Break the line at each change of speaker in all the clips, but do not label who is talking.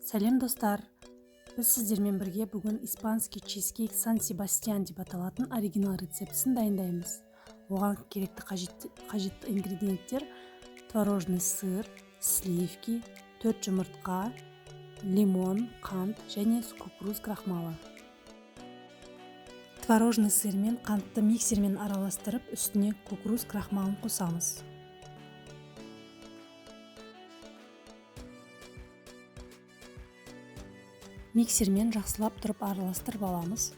Сәлем, достар! Біз сіздермен бірге бүгін испанский чизкейк Сан-Себастьян деп аталатын оригинал рецептісін дайындаймыз. Оған керекті қажетті ингредиенттер: творожный сыр, сливки, 4 жұмыртқа, лимон, қант және кукуруз крахмалы. Творожный сыр мен қантты миксермен араластырып, үстіне кукуруз крахмалын қосамыз. Миксермен жақсылап тұрып араластырып аламыз.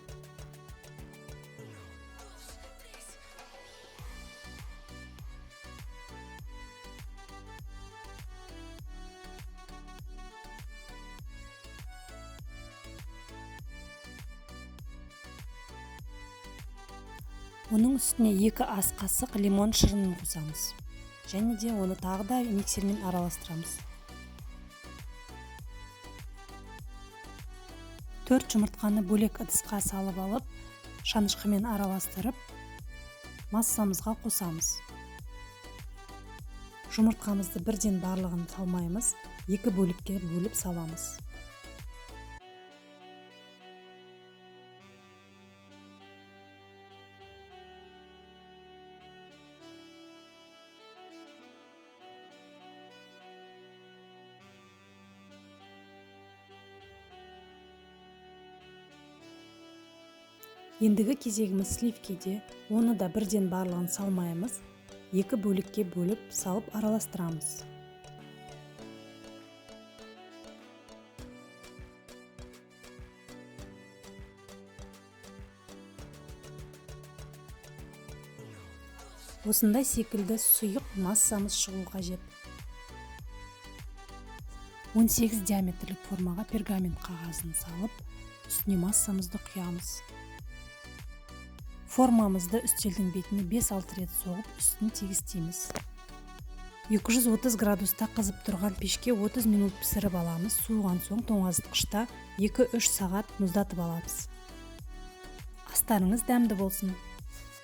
Оның үстіне 2 ас қасық лимон шырынын қосамыз және де оны тағы да миксермен араластырамыз. 4 жұмыртқаны бөлек ыдысқа салып алып, шанышқымен араластырып, массамызға қосамыз. Жұмыртқамызды бірден барлығын салмаймыз, екі бөлікке бөліп саламыз. Ендігі кезегіміз сливкеде, оны да бірден барлығын салмаймыз, екі бөлікке бөліп салып араластырамыз. Осындай секілді сұйық массамыз шығу қажет. 18 диаметрлік формаға пергамент қағазын салып, үстіне массамызды құямыз. Формамызды үстелдің бетіне 5-6 рет соғып, үстін тегістейміз. 230 градуста қызып тұрған пешке 30 минут пісіріп аламыз. Суыған соң тоңазытқышта 2-3 сағат мұздатып аламыз. Астарыңыз дәмді болсын!